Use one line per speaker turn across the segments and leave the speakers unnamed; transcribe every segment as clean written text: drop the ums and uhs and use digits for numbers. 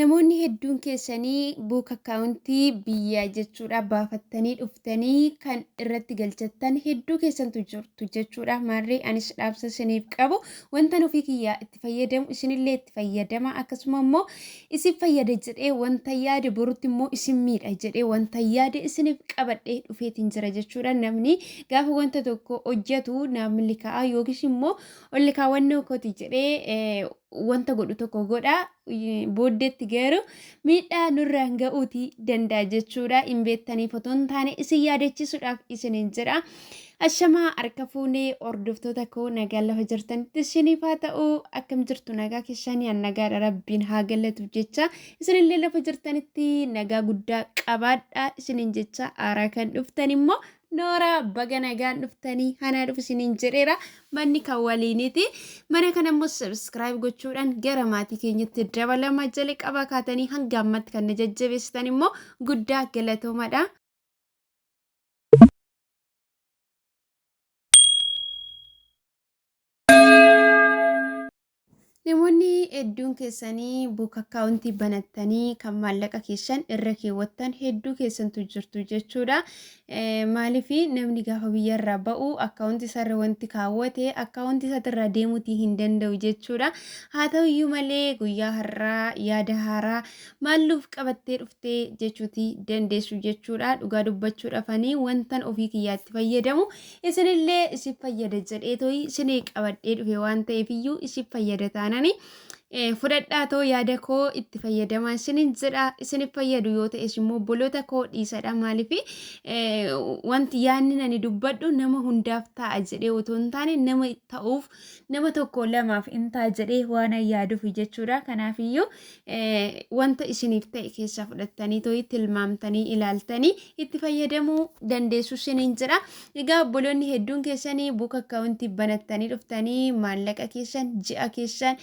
Namoonni hedduun keessanii book akkaawuntii biyyaa jechuudha baafattanii dhuftanii kan irratti galchattan hedduu keessantu jirtu jechuudha. Maarree anis dhaamsa isiniif qabu wantan ofii kiyyaa itti fayyadamu isinillee itti fayyadama akkasuma immoo isin fayyada jedhee wanta yaade borutti immoo isin miidha jedhee wanta yaade isiniif qabadhee dhufeetiin jira jechuudha. Namni gaafa wanta tokko hojjetu namni ka'a yookiis immoo olli kaawwannoo kooti jedhee wanta godhu tokko godha booddeetti garuu miidhaa nurraan ga'uuti danda'a jechuudha. Hin beektaniif otoo hin taane isin yaadachiisuudhaaf isiniin jedha. Ashamaa harka fuunee hordoftoota koo nagaan lafa jirtanitti isiniif haa ta'u. Akkam jirtu? Nagaa keessanii? An nagaadha, rabbiin haa galatu jecha. Isinillee lafa jirtanitti nagaa guddaa qabaadha isiniin jecha. Haaraa kan dhuftan immoo Nooraa, baga nagaan dhuftanii, hanaa dhufu isiniin jedheera. Manni kan waliiniti. Mana kana immoo subscribe gochuudhaan gara maatii keenyatti dabalama. Jalqaba kaatanii hanga ammatti kan na jajjabeessitan immoo guddaa galatoomadha. Namoonni hedduun keessanii book akkaawuntii banattanii kan maallaqa keessan irra keewwattan hedduu keessantu jirtu jechuudha. Maaliif namni gaafa biyyarraa ba'u akkaawuntii isaarra wanti kaawwate akkaawuntii isaatirraa deemuutii hin danda'u jechuudha. Haa ta'uyyuu malee guyyaa har'aa yaada haaraa maalluuf qabattee dhuftee jechuutii dandeessu jechuudha. Dhugaa dubbachuudhaafanii wantan ofii kiyyaatti fayyadamu isinillee isin fayyada jedhee tooyi isinii qabadhee dhufe waan ta'eef iyyuu isin fayyada taanani fudhadhaa too yaada koo itti fayyadamaa isinin jedha. Isinif fayyadu yoo ta'es immoo obboloota koo dhiisadha. Maaliif wanti yaadni ani dubbadhu nama hundaaf ta'a jedhee otoo hin taane nama ta'uuf nama tokko lamaaf hin ta'a jedhee waan yaaduuf jechuudha. Kanaafiyyuu wanta isiniif ta'e keessaa fudhattanii tooyi tilmaamtanii ilaaltanii itti fayyadamuu dandeessu isiniin jedha. Egaa obboloonni hedduun keessanii buuk akkaawuntii banattanii dhuftanii maallaqa keessan ji'a keessan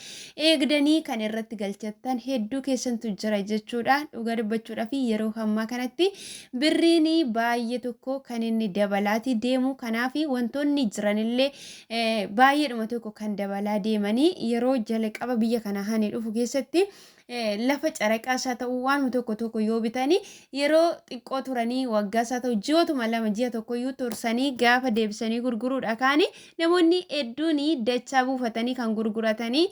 eegdanii kan irratti galchattan hedduu keessantu jira jechuudha. Dhugaa dubbachuudhaaf yeroo ammaa kanatti birriin baay'ee tokko kan inni dabalaatii deemu, kanaaf wantoonni jiranillee baay'eedhuma tokko kan dabalaa deemanii. Yeroo jalqaba biyya kana hani dhufu keessatti lafa caraqaa isaa ta'uu waanuma tokko tokko yoo bitanii yeroo xiqqoo turanii waggaa isaa ta'u ji'ootuma 2 ji'a tokko iyyuu tursanii gaafa deebisanii gurguruudha kaani namoonni hedduun dachaa buufatanii kan gurguratanii,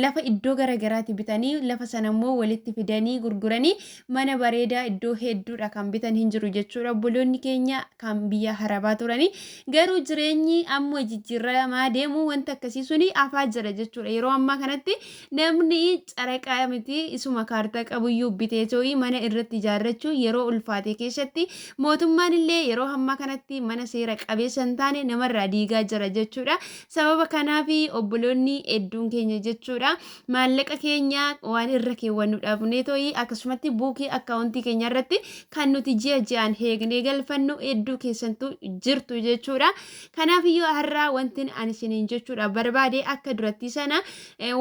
lafa iddoo garagaraati bitanii lafa sana immoo walitti fidanii gurguranii mana bareedaa iddoo hedduudha kan bitan hin jiru jechuudha. Obboloonni keenya kan biyya harabaa turanii garuu jireenyi amma jijjiiramaa deemu wanta akkasii suni hafaa jira jechuudha. Yeroo ammaa kanatti namni caraqaa miti isuma kaartaa qabuyyuu bitee too'ii mana irratti ijaarrachuu yeroo ulfaate keessatti mootummaan illee yeroo ammaa kanatti mana seera qabeessa hin taane namarraa diigaa jira jechuudha. Sababa kanaaf obboloonni hedduun keenya jechuudha maallaqa keenya waan irra keewwannu dhabnee too'ii akkasumatti buukii akkaawuntii keenya irratti kan nuti ji'a ji'aan heegnee galfannu hedduu keessantu jirtu jechuudha. Kanaaf iyyuu har'aa wanti ani isiniin jechuudha barbaade akka duratti sana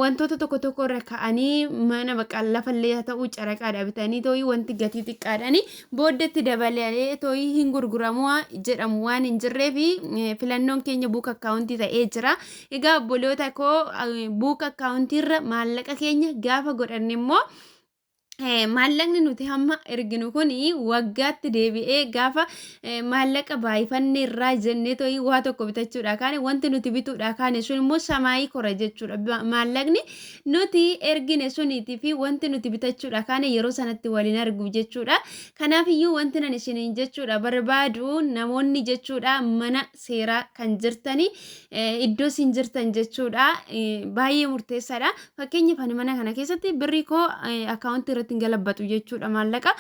wantoota tokko tokko irra ka'anii mana bakka lafallee haa ta'u caraqaadha bitanii too'ii wanti gatii xiqqaadhani booddatti dabalee too'ii hin gurguramu jedhamu waan hin jirreef filannoon keenya buuk akkaawuntii ta'ee jira. Egaa obboloota koo, buuk akkaawuntiirra maallaqa keenya gaafa godhanne immoo maallaqni nuti hamma erginu kun waggaatti deebi'ee gaafa maallaqa baay'ifanne irraa jennee to'ii waa tokko bitachuudha kaane wanti nuti bituudha kaane sun immoo samaayii kora jechuudha. Maallaqni nuti ergine suniitii fi wanti nuti bitachuudha kaane yeroo sanatti waliin argu jechuudha. Kanaaf iyyuu wanti nan isiniin jechuudha barbaadu namoonni jechuudha mana seeraa kan jirtani iddoo isin jirtan jechuudha baay'ee murteessaadha. Fakkeenyaaf ani mana kana keessatti birrii koo akkaawuntii irratti hin galabbatu jechuudha. Maallaqa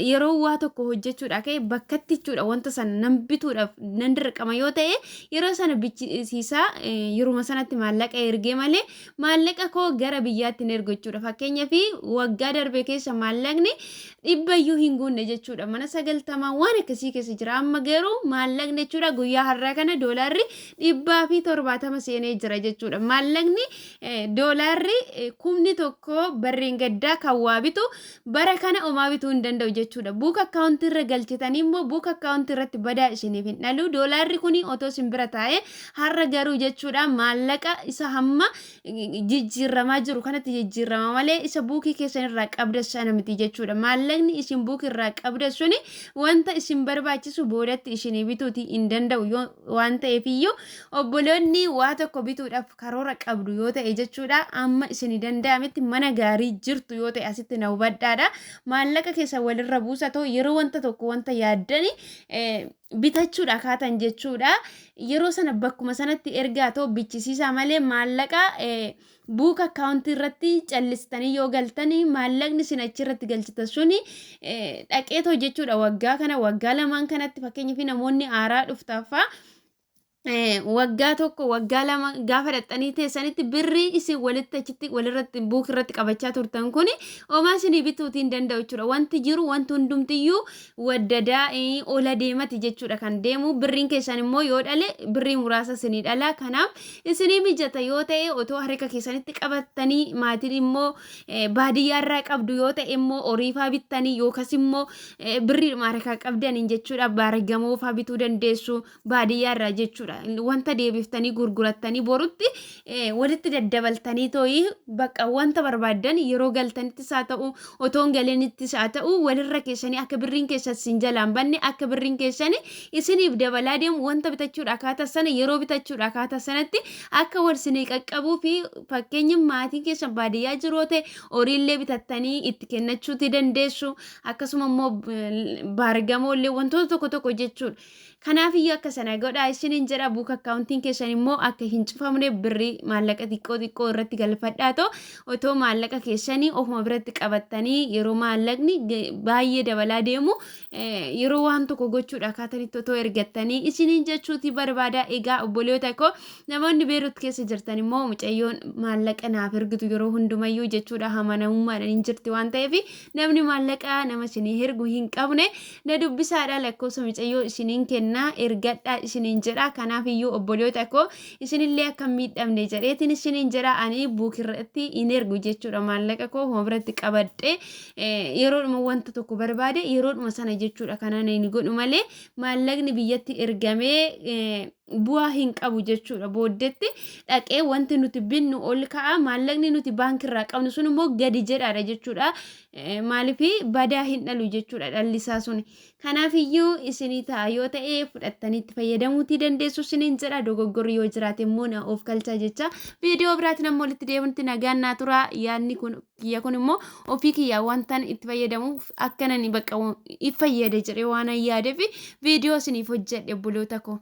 yeroo waa tokko hojjechuudha ka'e bakkatti jechuudha wanta sana nan bituudhaaf nan dirqama yoo ta'e yeroo sana bichisiisaa yeruma sanatti maallaqa ergee malee maallaqa koo gara biyyaatti hin ergu jechuudha. Fakkeenyaaf waggaa darbe keessa maallaqni 100 iyyuu hin guunne jechuudha. Mana 90 waan akkasii keessa jira. Amma garuu maallaqni jechuudha guyyaa har'aa kana doolaarri 170 seenee jira jechuudha. Maallaqni doolaarri 1000 barreen gaddaa kan waa bitu bitu bara kana omaa bituu hin danda'u jechuudha. Book akkaawuntii irra galchitanii immoo book akkaawuntii irratti badaa isiniif hin dhalu. Doolaarri kun otoo isin bira taa'ee har'a garuu jechuudha maallaqa isa hamma jijjiirramaa jiru kanatti jijjiirrama malee isa buukii keessan irraa qabdan sana miti jechuudha. Maallaqni isin buukii irraa qabdan suni wanta isin barbaachisu boodatti isinii bituuti hin danda'u yoo waan ta'eef iyyuu obboloonni waa tokko bituudhaaf karoora qabdu yoo ta'e jechuudha amma isinii danda'ametti mana gaarii jirtu yoo ta'e asitti na hubadhaadha. Maallaqa keessan walirra buusa ta'u yeroo wanta tokko wanta yaaddani bitachuudha kaatan jechuudha. Yeroo sana bakkuma sanatti ergaa ta'u bichisiisaa malee maallaqa book akkaawuntii irratti callistanii yoo galtanii maallaqni isin achirratti galchitan suni dhaqeetoo jechuudha waggaa kana waggaa lamaan kanatti fakkeenyaaf namoonni haaraa dhuftaffaa waggaa tokko waggaa 2 gaafa dhaqxanii teessanitti birrii isin walitti achitti walirratti book irratti qabachaa turtan kun homaa isinii bituutii hin danda'u jechuudha. Wanti jiru wanti hundumtiyyuu waddadaa ola deemati jechuudha kan deemu birriin keessan immoo yoo dhale birrii muraasa isinii dhala. Kanaaf isinii mijata yoo ta'e otoo harka keessanitti qabattanii maatiin immoo baadiyyaarraa qabdu yoo ta'e immoo horiifaa bittanii yookas immoo birriidhuma harkaa qabdaniin jechuudha baargamoofaa bituu dandeessu baadiyyaa irraa jechuudha. Wanta deebiftanii gurgurattanii borutti walitti daddabaltanii tooyi bakka wanta barbaaddan yeroo galtanittis haa ta'u otoo hin galinittis haa ta'u walirra keessanii akka birriin keessan sin jalaan banne akka birriin keessan isiniif dabalaa deemu wanta bitachuudha akkaataa sana yeroo bitachuudha akkaataa sanatti akka wal sinii qaqqabuu fi fakkeenya maatiin keessan baadiyyaa jiru yoo ta'e horiillee bitattanii itti kennachuuti dandeessu akkasuma immoo baargamoollee wantoota tokko tokko jechuudha. Kanaafiyyuu akka sana godhaa isiniin jedha book akkaawuntiin keessan immoo akka hin cufamne birrii maallaqa xiqqoo xiqqoo irratti galfadhaa ta'u otoo maallaqa keessanii ofuma biratti qabattanii yeroo maallaqni baay'ee dabalaa deemu yeroo waan tokko gochuudha akkaatanitti otoo ergattanii isiniin jechuuti barbaada. Egaa obboloota koo namoonni Beerut keessa jirtan immoo mucayyoon maallaqa naaf ergitu yeroo hundumayyuu jechuudha amanamummaadhaan hin jirti waan ta'eef namni maallaqa nama isinii ergu hin qabne na dubbisaadha lakkoofsa mucayyoo isiniin kennaa ergadhaa isiniin jedha kanaaf iyyuu obboloota koo isinillee akka hin miidhamne jedheetiin isiniin jedha ani buukirratti hin ergu jechuudha maallaqa koo ofuma biratti qabadhee yeroodhuma wanta tokko barbaade yeroodhuma sana jechuudha kanaan hin godhu malee maallaqni biyyatti ergamee bu'aa hin qabu jechuudha booddetti dhaqee wanti nuti binnu ol ka'a maallaqni nuti baankirraa qabnu sun immoo gadi jedhaadha jechuudha maaliif badaa hin dhalu jechuudha dhalli isaa sun kanaaf iyyuu isinii ta'a yoo ta'e fudhattanii itti fayyadamuutii dandeessu isiniin jedha dogoggorri yoo jiraate immoo na of galchaa jecha viidiyoo biraatiin ammoo walitti deebinutti nagaan naa tura yaadni kun kiyya kun immoo ofii kiyyaa wantan itti fayyadamuuf akkanan bakka if fayyada jedhee waan yaadeef viidiyoo isiniif hojjedhe obboloota koo.